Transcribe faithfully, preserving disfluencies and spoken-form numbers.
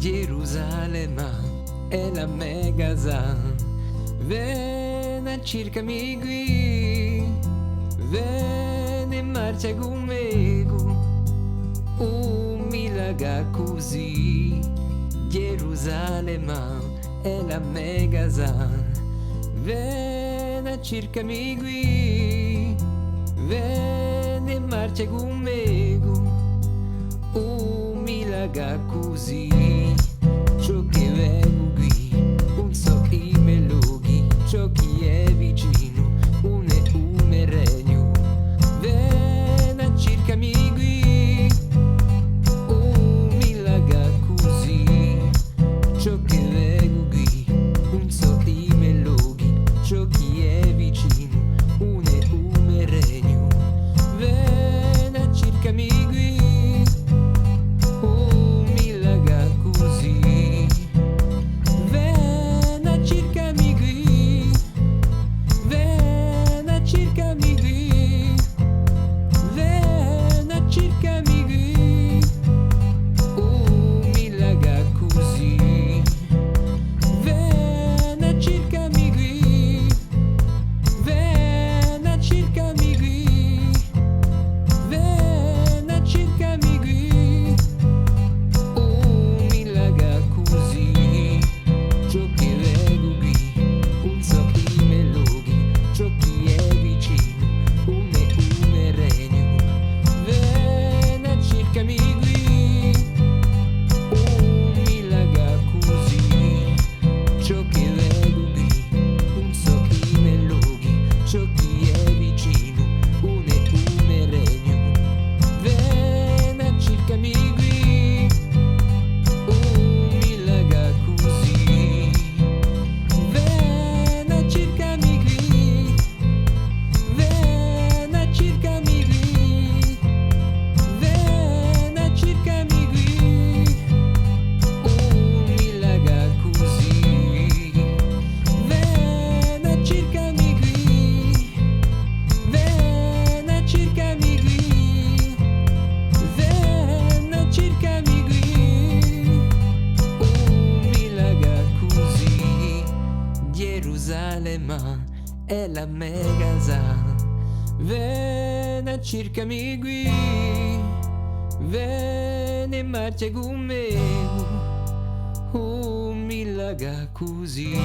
Gerusalemme hè la me casa, veni à circà mi quì, veni è marchja cù mè, ùn mi lacà cusì. Gerusalemme hè la me casa, veni à circà mi quì, veni è marchja cù mè, ùn mi lacà cusì. Ciò chì vecu quì ùn sò i me lochi, ciò chì hè vicinu ùn hè u me regnu. Veni à circà mi quì, ùn mi lacà cusì. Ciò chì vecu quì ùn sò i me lochi, ciò chì hè vicinu ùn hè u me regnu. Veni à circà mi quì, ùn mi lacà cusì. Veni à circà mi quì, veni à circà mi quì, veni à circà mi quì, ùn mi lacà cusì. Veni à circà mi quì, veni à circà mi quì, veni à circà mi quì, ùn mi lacà cusì. Ciò chì vecu quì ùn sò i me lochi, ciò chì hè vicinu ùn hè u me regnu. Veni à circà mi quì, ùn mi lacà cusì. Ciò chì vecu quì ùn sò i me lochi, ciò chì hè vicinu ùn hè u me regnu. Veni à circà mi quì, ùn mi lacà cusì. Veni à circà mi quì, veni à circà mi quì, veni à circà mi quì, ùn mi lacà cusì. Veni à circà mi quì, veni à circà mi quì, veni à circà mi quì, ùn mi lacà cusì. Gerusalemme hè la me casa, veni à circà mi quì, veni è marchja cù mè, ùn mi lacà cusì.